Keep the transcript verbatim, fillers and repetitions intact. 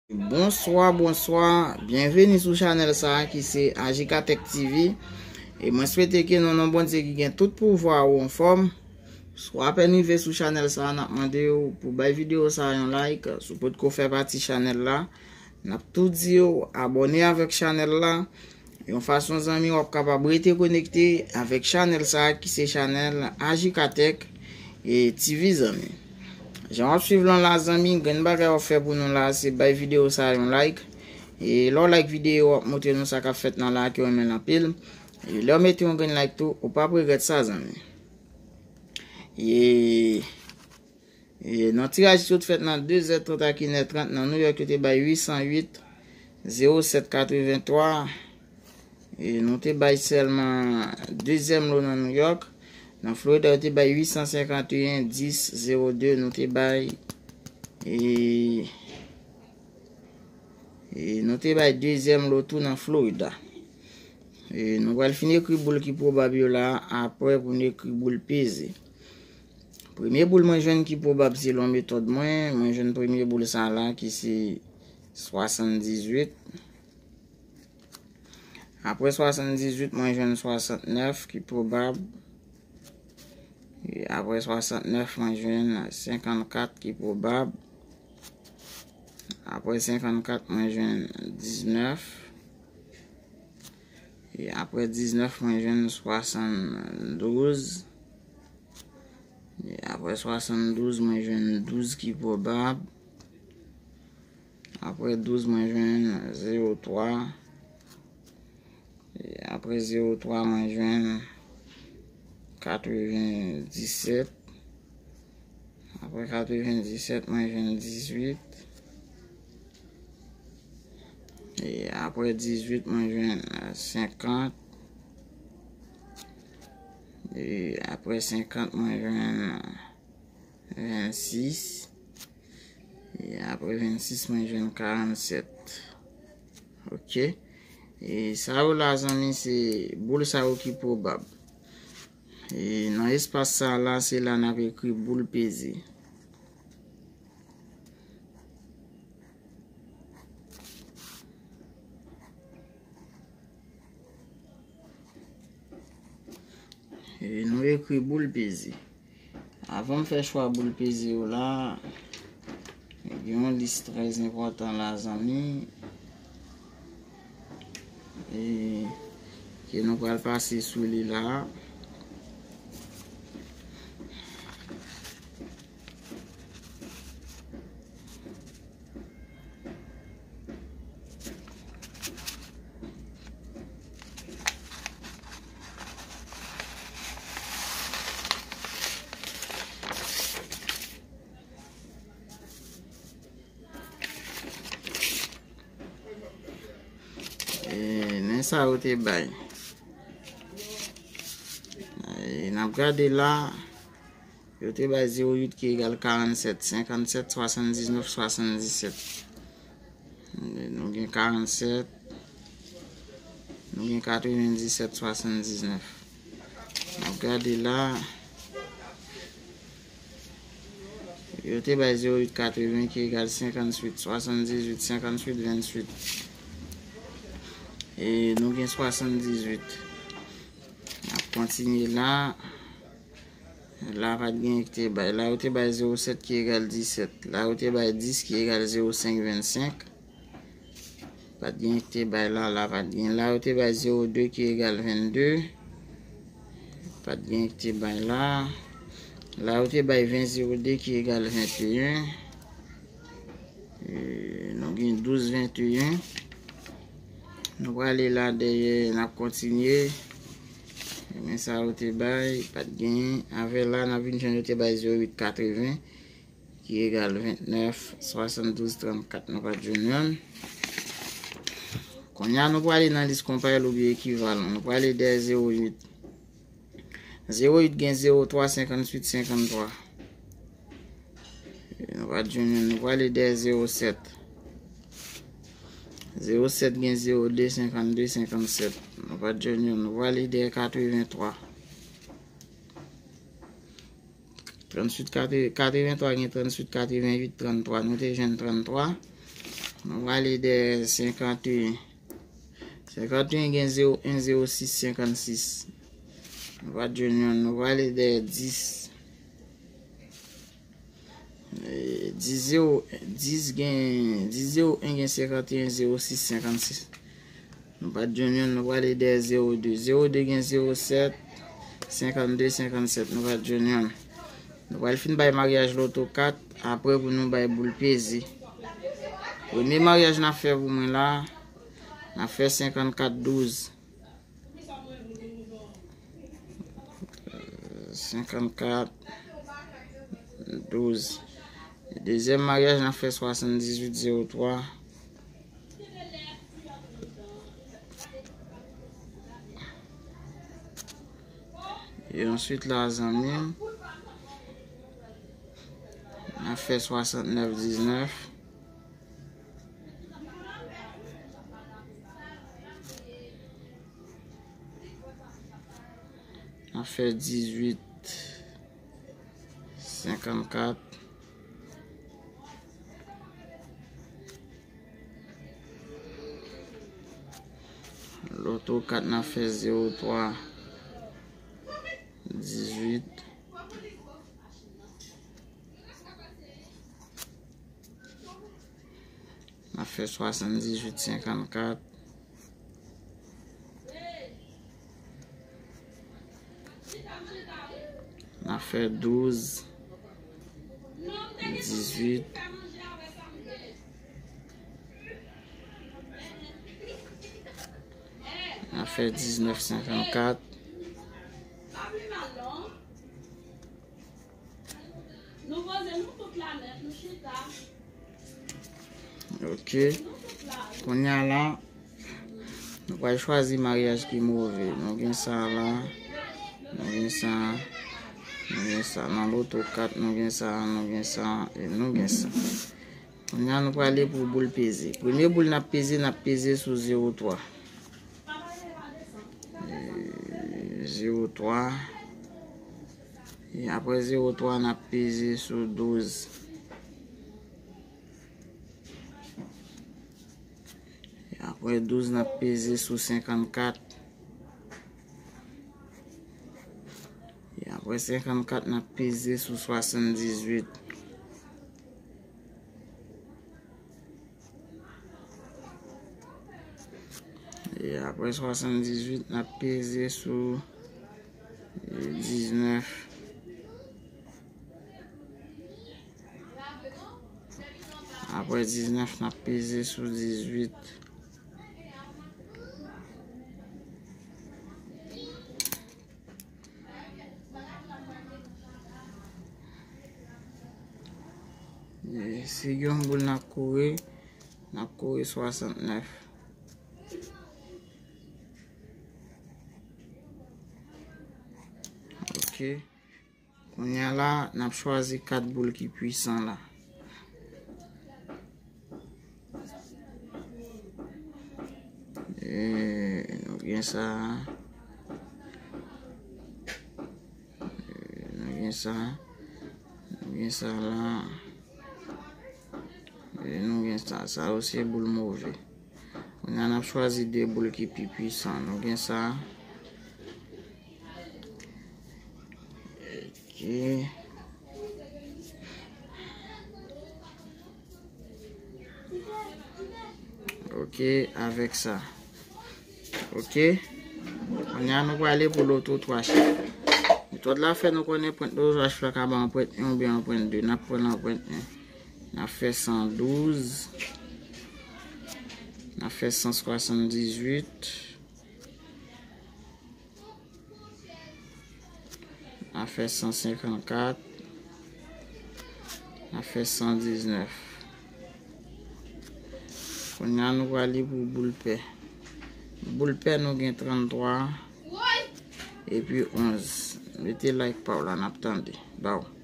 Bonswa, bonswa. Byenveni sou chanèl sa a ki se Ajikatèk T V. E mwen swete ke nan non Bondye ki gen tout pouvwa ou anfòm. Si w apèn rive sou chanèl sa a, n ap mande w pou bay videyo sa a yon like. Si w potko fè pati chanèl la, n ap tou di w abòne avèk chanèl la. Yon fason zanmi w ap kapab rete konekte avèk chanèl sa a ki se chanèl Ajikatèk e T V zanmi. Jan w ap swiv lan la zanmi, grenn bagay w ap fè pou nou la se bay videyo sa a yon like. E lè w like videyo, w ap montre nou sa k ap fèt nan la ke w renmen l anpil. E lè w mete yon grenn like tou, ou p ap regrèt sa zanmi. E, e nan tiraj ki sot fèt nan de zè trant ak inè trant nan New York, yo te bay uit san uit, zewo sèt katreventwa. E nou te bay sèlman dezyèm lo nan New York. Nan Florida, yo te bay uit san senkanteyen, dis zewo de. Nou te bay, e, e nou te bay dezyèm lo tou nan Florida. E nou pral fin ekri boul ki pwobab yo la, apre pou n ekri boul peze. Premye boul mwen jwenn ki pwobab selon metòd mwen, mwen jwenn premye boul sa la ki se swasanndizuit. Apre swasanndizuit, mwen jwenn swasantnèf ki pwobab. E apre swasantnèf, mwen jwenn senkannkat ki pwobab. Apre senkannkat, mwen jwenn diznèf. E apre diznèf, mwen jwenn swasanndouz. E apre swasanndouz, mwen jwenn douz ki pwobab. Apre douz, mwen jwenn zewo twa. E apre zewo twa, mwen jwenn katrevendisèt. Apre katrevendisèt, mwen jwenn dizuit. E apre dizuit, mwen jwenn, eh, senkant. E apre senkant, mwen jwenn, eh, vennsis. E apre vennsis, mwen jwenn karannsèt. Ok. E sa yo la, zanmi, se boul sa yo ki pwobab. E nan espas sa la, se la n ap ekri boul peze. E nou ekri boul peze. Avan m fè chwa boul peze yo la, gen yon lis trè enpòtan la, zanmi. E ke nou pral pase sou li la. E, men sa yo te bay. E, n ap gade la, yo te bay zewo uit ki egal karannsèt, senkannsèt, swasanndiznèf, swasanndisèt. Nou gen karannsèt, nou gen katrevendisèt, swasanndisèt. N ap gade la. Yo te bay zewo uit katreven ki egal senkannuit, swasanndizuit, senkannuit, venntuit. E nou gen swasanndizuit. N ap kontinye la. La pa t gen ki te bay. La yo te bay zewo sèt ki egal disèt. La yo te bay dis ki egal zewo senk vennsenk. Pa t gen ki te bay la, la pa t gen. La yo te bay zewo de ki egal vennde. Pa t gen ki te bay la. La yo te bay ven zewo de ki egal venteyen. E, nou gen douz venteyen. Nou prale la dèyè, n ap kontinye. Men sa yo te bay, pa t genyen. Avè la, n ap vin jwenn yo te bay zewo uit katreven, ki egal ventnèf, swasanndouz, trannkat. Nou pa t jwenn youn. Kounye a, nou prale nan lis konparèl oubyen ekivalan. Nou prale dèyè zewo uit. Zewo uit gen zewo twa, senkannuit, senkanntwa. Nou pa t jwenn youn, nou prale dèyè zewo sèt. Zewo sèt gen zewo de, senkannde, senkannsèt. Nou pa t jwenn youn, nou prale dèyè katreventwa. Tranntuit, katre-, katreventwa gen tranntuit, katrevenuit, tranntwa. Nou te jwenn tranntwa. Nou Prale dèyè senkant e en. Senkant e en gen zewo en, zewo sis, senkant sis. Nou pa t jwenn yonn. Nou prale dèyè dis. E, dis zewo, dis gen, dis zewo en gen senkant e en, zewo sis, senkant sis. Nou pa t jwenn yonn, nou prale dèyè zewo de. Zewo de gen zewo sèt, senkant de, senkant sèt. Nou pa t jwenn yonn. Nou pral fin bay maryaj loto kat, apre pou nou bay boul peze. Premye maryaj n ap fè pou mwen la, n ap fè senkant kat douz. Senkant kat douz. Dezyèm maryaj, n ap fè swasanndizuit zewo twa. E answit la, zanmi m, n ap fè swasantnèf diznèf. N ap fè dizuit senkant kat. Loto kat, n ap fè zewo twa dizuit. N ap fè swasanndizuit senkant kat. N ap fè douz dizuit. N ap fè diznèf senkant kat. Ok. Kounye a la, nou pral chwazi maryaj ki move. Nou gen sa la. Nou gen sa. Nou gen sa. Nan loto kat, nou gen sa. Nou gen sa. E nou gen sa. Kounye a, nou prale pou boul peze. Premye boul n ap peze, n ap peze sou zewo twa. E, zewo twa. E apre zewo twa, n ap peze sou douz. E apre douz, n ap peze sou senkant kat. E apre senkant kat, n ap peze sou swasanndizuit. E apre swasanndizuit, n ap peze sou, e, diznèf. Apre diznèf, n ap peze sou dizuit. E si yon boul n ap kouri, n ap kouri swasantnèf. Ok. Kounye a la, n ap chwazi kat boul ki pwisan la. E, nou gen sa. E, nou gen sa. Nou gen sa la. E, nou gen sa. Sa yo se boul move. Kounye a, n ap chwazi de boul ki pi pwisan. Nou gen sa. Ok. Ok, avèk sa. Ok. Kounye a, nou prale pou loto twa chif. Metòd la fè nou konnen pwent loto twa chif la ka ba yon pwent en oubyen yon pwent de. N ap pran yon pwent en. N ap fè san douz. N ap fè san swasanndizuit. N ap fè san senkant kat. N ap fè san diznèf. Kounye a, nou prale pou boul pè. Boul pè, nou gen tranntwa epi onz. Mete like pa w la, n ap tande. Ba w.